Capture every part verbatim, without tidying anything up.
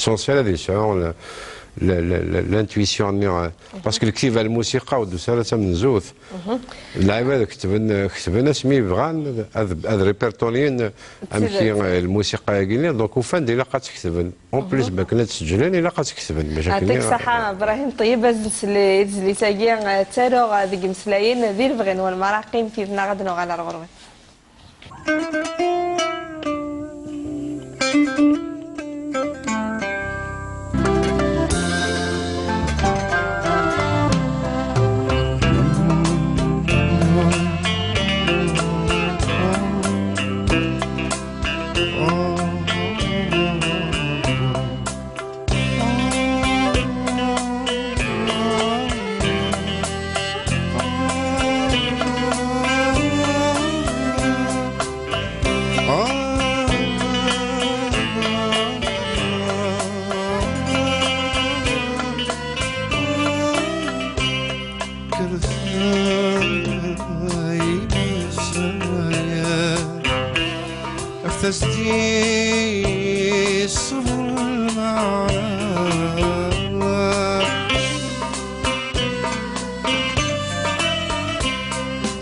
Essentiel ad yesɛu l-, l-, l-, l-, l'intuition-nni, euh, parce que lektiba n lmusiqa ur d-tusi ara d tamenzut. Lɛibad ketben, ketben asmi bɣan ad, ad répertorien amek i, euh, lmusiqa-agi-nni, donc ufan-d ilaq ad tt-ketben. En plus, bakken ad tt-seǧlen, ilaq ad tt-ketben. Bac akken Yeɛṭik ṣṣeḥḥa, Brahim Ṭeyyeb, ad nsel i tezlit-agi, euh, ttaruɣ, euh, deg imeslayen, di lebɣi-nwen merra, qqimet yid-neɣ ad nuɣal ar ɣur-wen. Af tasdi ṣṣber lmeɛna.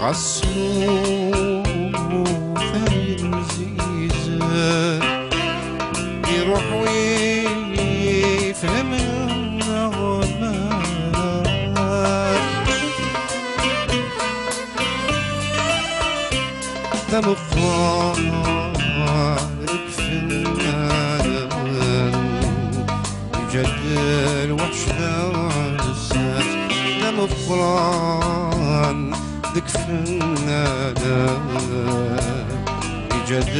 Ɣas smut ayen zizen, iruḥ win ifhem aɣmat. D ameqqran deg fennanen, iǧǧa-d lweḥc d aɛessas. D ameqqran deg fennanen, iǧǧa-d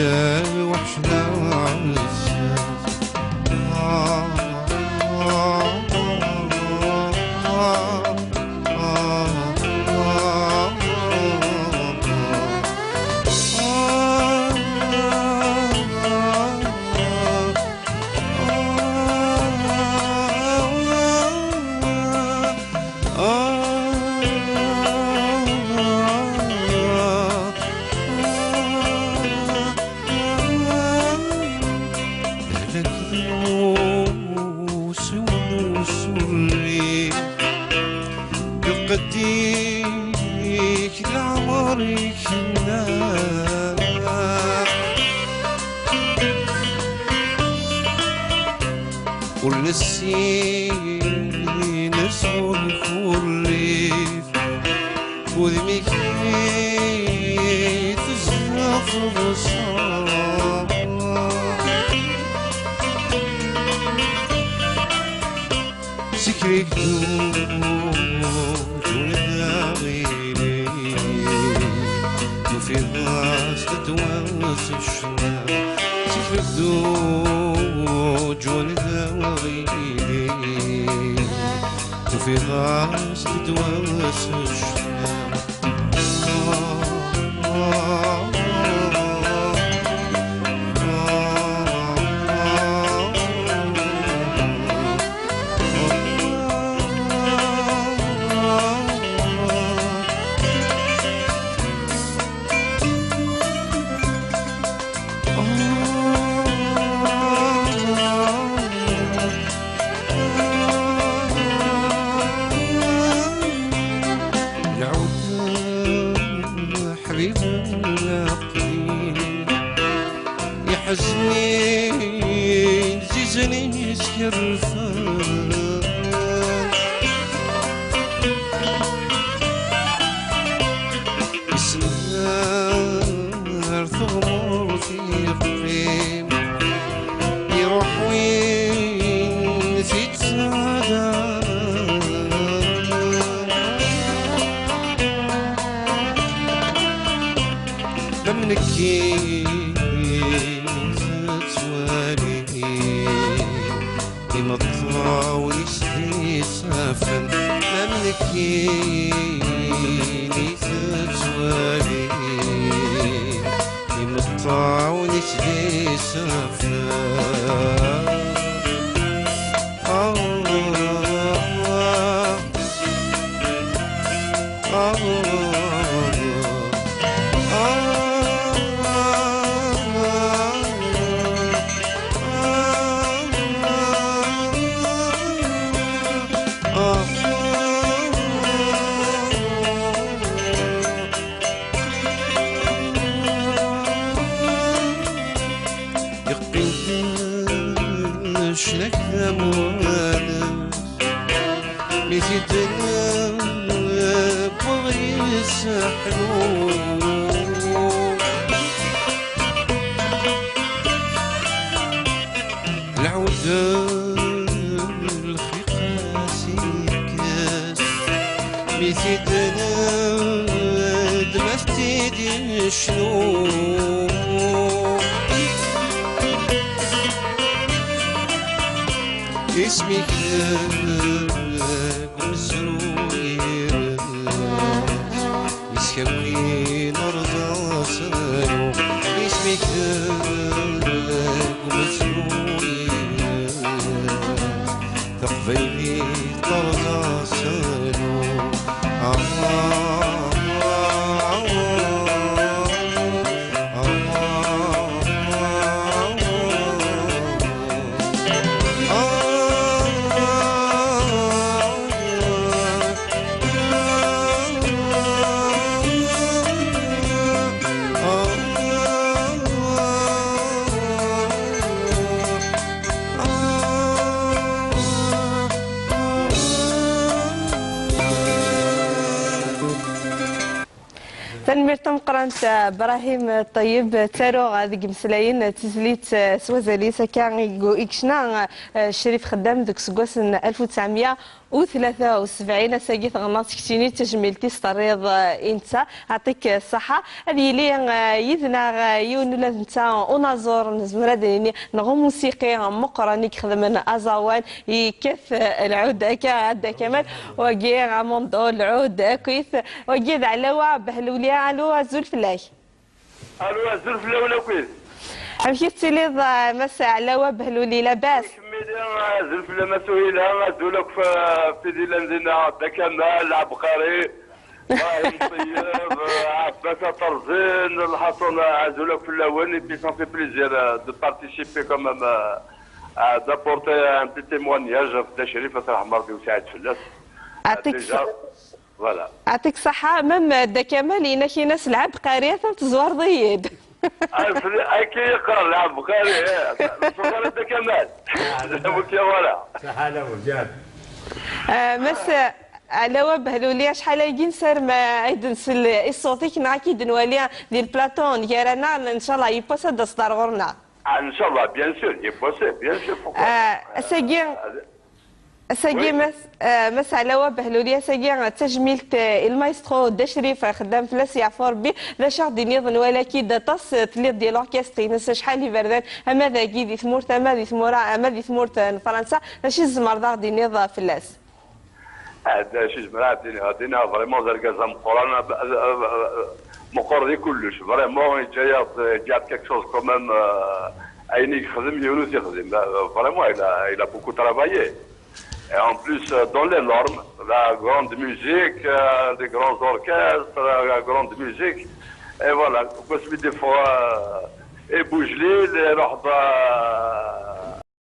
lweḥc d aɛessas. Lqedd-ik leɛmer ikna. Ur nessin asɣun kurrif. Udem-ik tezdeɣ teḍsa. Seg lekdud ur d aɣilif, tufiḍ-as-d ddwa s ccna. Seg lekdud ur d aɣilif, tufiḍ-as-d ddwa s ccna. Lɛud ḥbib lqdim, iḥeznen ziznen skerfen. Isner teɣmert yeqqim, iruḥ win t-ittnadin. Am nekkini tettwali imeṭṭawen-is d isaffen, am nekkini tettwali imeṭṭawen-is d isaffen. Ah, ah, ah, ah. Cnak d amwanes mi t-id-newweḍ yesseḥlu. Lɛud lxiq as-ikkes mi t-id-nedmet id-icnu. Isem-ik deg umezruy-ines, yeskawin rẓaṣlu. Isem-ik deg umezruy-ines, taqbaylit terẓaṣlu. Ah, ah, ah. Tanemmirt tameqqrant, Brahim Ṭeyyeb. Ttaruɣ deg imeslayen d tizlit s wazal-is akka i yecna Crif Xeddam deg useggas n alef u tesɛemya u tlata u sebɛin. Ass-agi teɣnaḍ keččini d tajmilt-is terriḍ i netta. Aɛṭik ṣṣaḥa. Ad yili yid-neɣ yiwen ula d netta unaẓur, nezmer ad nini, neɣ umusiqi meqqren i ixedmen aẓawan, yekkat lɛud akka a Dda Kamal. Wagi amundo, lɛud akkit. Wagi d Ɛlawa Behluli. Alu, azul fell-ak. Alu, azul fell-awen akkit. Amek i tettiliḍ, a Mass Ɛlawa Behluli, labas? Kemmini, azul fell-am a Suhila, azul akk f-, f tid yellan dinna, Dda Kamal, Ɛebqari, Ibrahim Ṭeyyeb, Ɛebbas Aterẓin, Lḥaṣun, azul akk fell-awen, et puis ça me fait plaisir, euh, de participer quand même, euh, à, d'apporter un petit témoignage f Dda Crif, ad t-rḥem Ṛebbi u saɛid fell-as. Aɛṭik déjà, voilà. Aɛṭik ṣṣaḥa, même Dda Kamal, inak inas Lɛebqari, atan tezwareḍ-iyi-d. Akka yeqqar Lɛebqari, eh, tezwareḍ Dda Kamal. Wiki wala. Saḥa la wujad. Eh, Mass Ɛlawa Behluli, acḥal ayagi nessarem, eh, ay d-nsel i ṣṣut-ik, neɣ ad k-id-nwali di lplaṭu n gar-aneɣ, ncallah, yiwwas ad d-taseḍ ar ɣur-neɣ. Ah, ncallah, bien sûr, yiwwas, bien sûr, pourquoi pas. Eh, ass-agi, ass-agi, oui. Mass, eh, Mass Ɛlawa Behluli, ass-agi, eh, d tajmilt, eh, i lmaestro Dda Crif, eh, xeddam fell-as yeɛfu Rebbi. D acu aɣ-d-tiniḍ, nwala-k-id aṭas, eh, telliḍ di l'orchestre-ines acḥal iberdan, ama dagi di tmurt, ama di tmura, ama di tmurt, eh, n Fransa. D acu i tzemreḍ aɣ-d-tiniḍ, eh, fell-as? Ah, d acu i zemreɣ ad d-iniɣ? Ad d-iniɣ vraiment d argaz ameqqran, ab-, ab-, ab-, meqqer di kullec. Vraiment, yeǧǧa-yaɣ-d, yeǧǧa-d quelque chose quand même, euh, ayen i yexdem yiwen ur t-yexdim. Euh, vraiment, il a, il a beaucoup travaillé. Et en plus, euh, dans les normes, la grande musique, euh, des grands orchestres, la grande musique. Et voilà, quoi, celui des fois, euh, et Boujlil, et Rahba,